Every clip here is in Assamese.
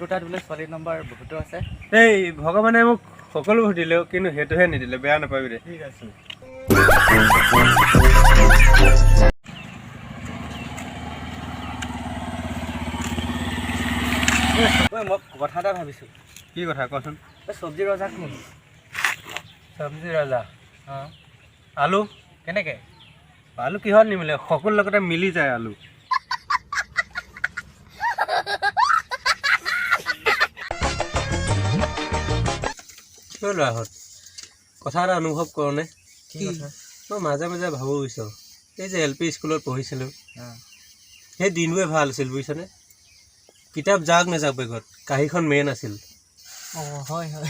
তোৰ তাত বোলে ছোৱালী নম্বৰ বহুতো আছে। এই ভগৱানে মোক সকলোবোৰ দিলেও, কিন্তু সেইটোহে নিদিলে। বেয়া নাপাবি দে। ঠিক আছে। ঐ, মই কথা এটা ভাবিছোঁ। কি কথা, কচোন? এই চব্জি ৰজা কোন? চব্জি ৰজা? অঁ। আলু। কেনেকে? আলু কিহত নিমিলে? সকলো লগতে মিলি যায় আলু। কিয় ল'ৰাহঁত, কথা এটা অনুভৱ কৰনে? কি কথা? মই মাজে মাজে ভাবোঁ বুজিছ, এই যে এল পি স্কুলত পঢ়িছিলোঁ, অঁ। সেই দিনবোৰে ভাল আছিল বুজিছনে? কিতাপ যাওক নাযাওক, বেগত কাঁহীখন মেইন আছিল। অঁ, হয় হয়।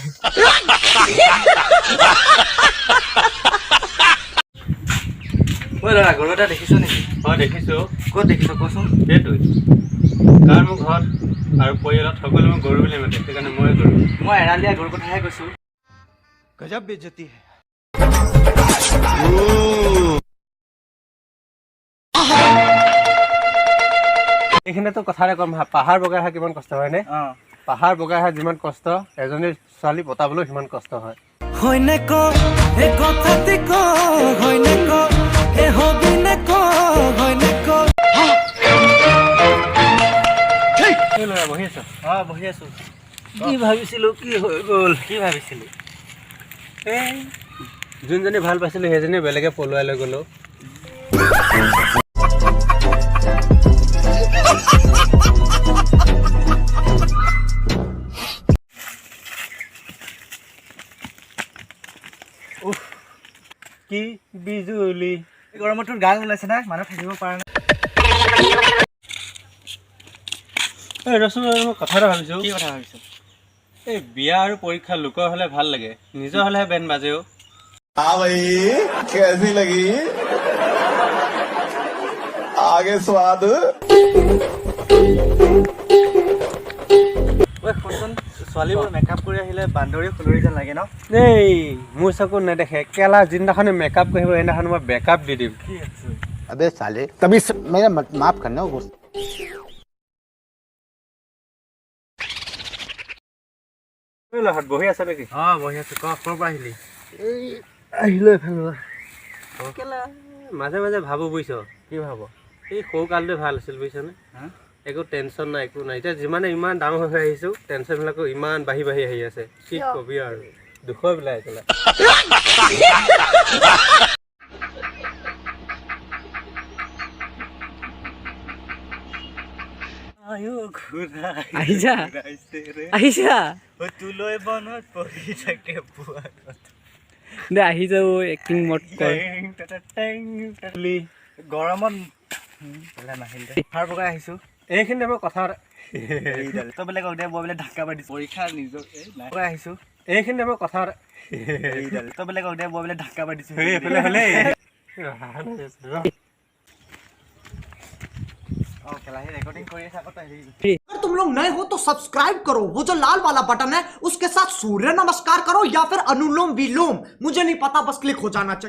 ঐ ল'ৰা, গৰু এটা দেখিছ নেকি? হয়, দেখিছোঁ। ক'ত দেখিছ, কচোন? সেইটোৱে কাৰণ মোৰ ঘৰত আৰু পৰিয়ালত সকলোৱে মোক গৰু বুলি মাতে, সেইকাৰণে মই গৰু। মই এৰাল দিয়া গৰুৰ কথাহে কৈছোঁ। गजब बेइज्जती है। এইখিনিতো কথা এটা ক'ম হা, পাহাৰ বগাই অহা কিমান কষ্ট হয়নে? অঁ। পাহাৰ বগাই অহা যিমান কষ্ট, এজনী ছোৱালী পতাবলৈও সিমান কষ্ট হয়। হয়নে ক, হে কথাতে ক, হয়নে ক, হে হবি নে ক, হয়নে ক? এই ল'ৰা, বহি আছ? অঁ, বহি আছোঁ। কি ভাবিছিলোঁ, কি হৈ গ'ল! কি ভাবিছিলি? এই যোনজনী ভাল পাইছিলোঁ, সেইজনী বেলেগে পলুৱাই লৈ গ'লো। উফ, কি বিজুলী! এই গৰমত তোৰ গাল ওলাইছে না, মানুহ থাকিব পৰা নাই। এই ৰচোন, মই কথা এটা ভাবিছোঁ। কি কথা ভাবিছ? এই বিয়া আৰু পৰীক্ষা লোকৰ হ'লে ভাল লাগে, নিজৰ হ'লেহে বেন বাজেও। हाँ भाई, कैसी लगी आगे स्वाद? ঐ শুনচোন, ছোৱালীবোৰ মেকআপ কৰি আহিলে বান্দৰী ফুলৰি যেন লাগে ন? এই মোৰ চকু নেদেখে কেলা, যিদিনাখনে মেকআপ কৰিব সেইদিনাখন মই বেকআপ দি দিম। কি আছে? अबे साले, तभी मेरा माफ करना वो। ঐ ল'ৰাহঁত, বহি আছা নেকি? অঁ, বহি আছোঁ। ক, ক'ৰ পৰা আহিলি? এই আহিলো এফালে কেলা। মাজে মাজে ভাবোঁ বুজিছ। কি ভাব? এই সৰু কালটোৱে ভাল আছিল বুজিছনে? হা? একো টেনশ্যন নাই, একো নাই। এতিয়া যিমানে ইমান ডাঙৰ হৈ আহিছোঁ, টেনশ্যনবিলাকো ইমান বাঢ়ি বাঢ়ি আহি আছে। কি কবি আৰু, দুখৰ বিলাক কেলা। আহিছা, আহিছা। তোলৈ বনত পৰি থাকে পুৱা। দে, আহি যাব, এক্টিং মত কৰ। গৰমত নাহিল দে, পাহাৰ বগাই আহিছোঁ। এইখিনিতে মই কথা তই বেলেগক দে, মই বোলে ধাক্কা মাৰি দিছোঁ। পৰীক্ষা নিজৰ এই নাই। বগাই আহিছোঁ। এইখিনিতে মই কথা তই বেলেগক দে, মই বোলে ধাক্কা মাৰি দিছোঁ। এইফালে হ'লেই। অঁ, খেলাহি ৰেকৰ্ডিং কৰি আছে আকৌ, তই হেৰি अगर तुम लोग नए हो तो सब्सक्राइब करो, वो जो लाल वाला बटन है उसके साथ सूर्य नमस्कार करो या फिर अनुलोम विलोम, मुझे नहीं पता, बस क्लिक हो जाना चाहिए।